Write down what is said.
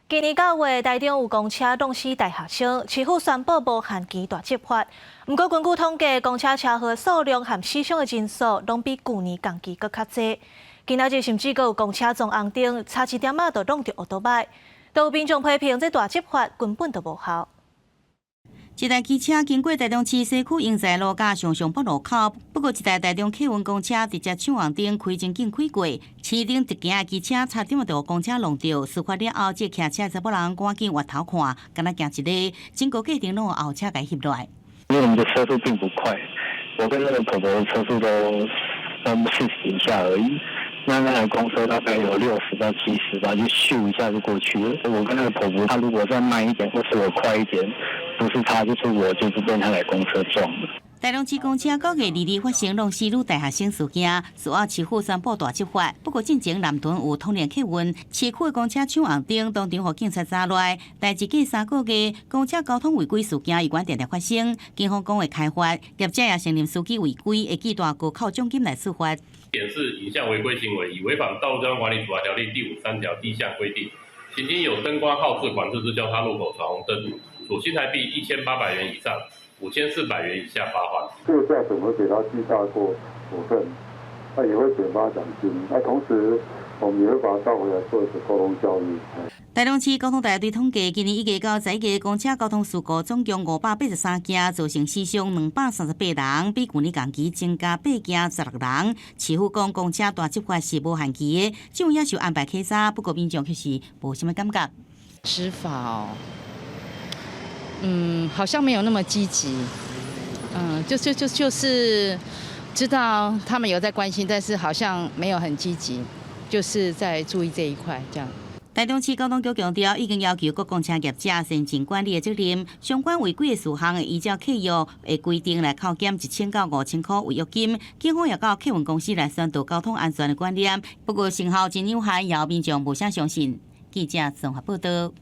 今年9月，台中有公車挵死大學生，市府宣布無限期大執法。毋過根據統計，公車車禍數量和死傷的人數，攏比舊年同期閣較濟。今仔日甚至閣有公車撞紅燈，差一點仔就挵著歐多擺，都有民眾批評這大執法根本就無效。一台機車經過台中市西區英才路佮上上北路口，不過一台台中客運公車直接搶紅燈，開真緊開過，青燈直行的機車差點就予公車挵著。事發了後，這個騎車查某人趕緊回頭看，敢若驚一下，整個過程攏予後車共翕落來。因為我們的車速並不快，我跟那個婆婆的車速都40以下而已。那那台公車大概有60到70吧，就咻一下就過去了。我跟那個婆婆，她如果再慢一點，或是我快一點，不是她就是我，就是被那台公車撞了。台中市公車9月22發生挵死女大學生事件，事後市府宣布大執法。不過進前南屯有統聯客運市區的公車搶紅燈，當場予警察抓來。代誌過3個月，公車交通違規事件猶原定定發生，警方講會開罰，業者也承認司機違規，會記大過扣獎金來處罰。檢視影像違規行為，以違反《道路交通管理處罰條例》第53條D 項規定，行經有燈光號誌管制之交叉路口闖紅燈，處新台幣1800元以上5400元以下罰鍰。這個駕駛會給他記大過處分，那也會減發獎金。那同時，我們也會把他召回來做一個溝通教育。台中市交通大隊統計，今年1月到11月，公車交通事故總共583件，造成死傷238人，比舊年同期增加八件16人。市府講公車大執法是無限期的，政府也是安排稽查，不過民眾卻是無啥物感覺。執法哦，好像沒有那麼積極，就是知道他們有在關心，但是好像沒有很積極，就是在注意這一塊這樣。台中市交通局強調，已經要求各公車業者善盡管理的責任，相關違規的事項會依照契約的規定來扣減1000到5000塊違約金。警方也佮客運公司來宣導交通安全的觀念，不過成效真有限，也有民眾無啥相信。記者綜合報道。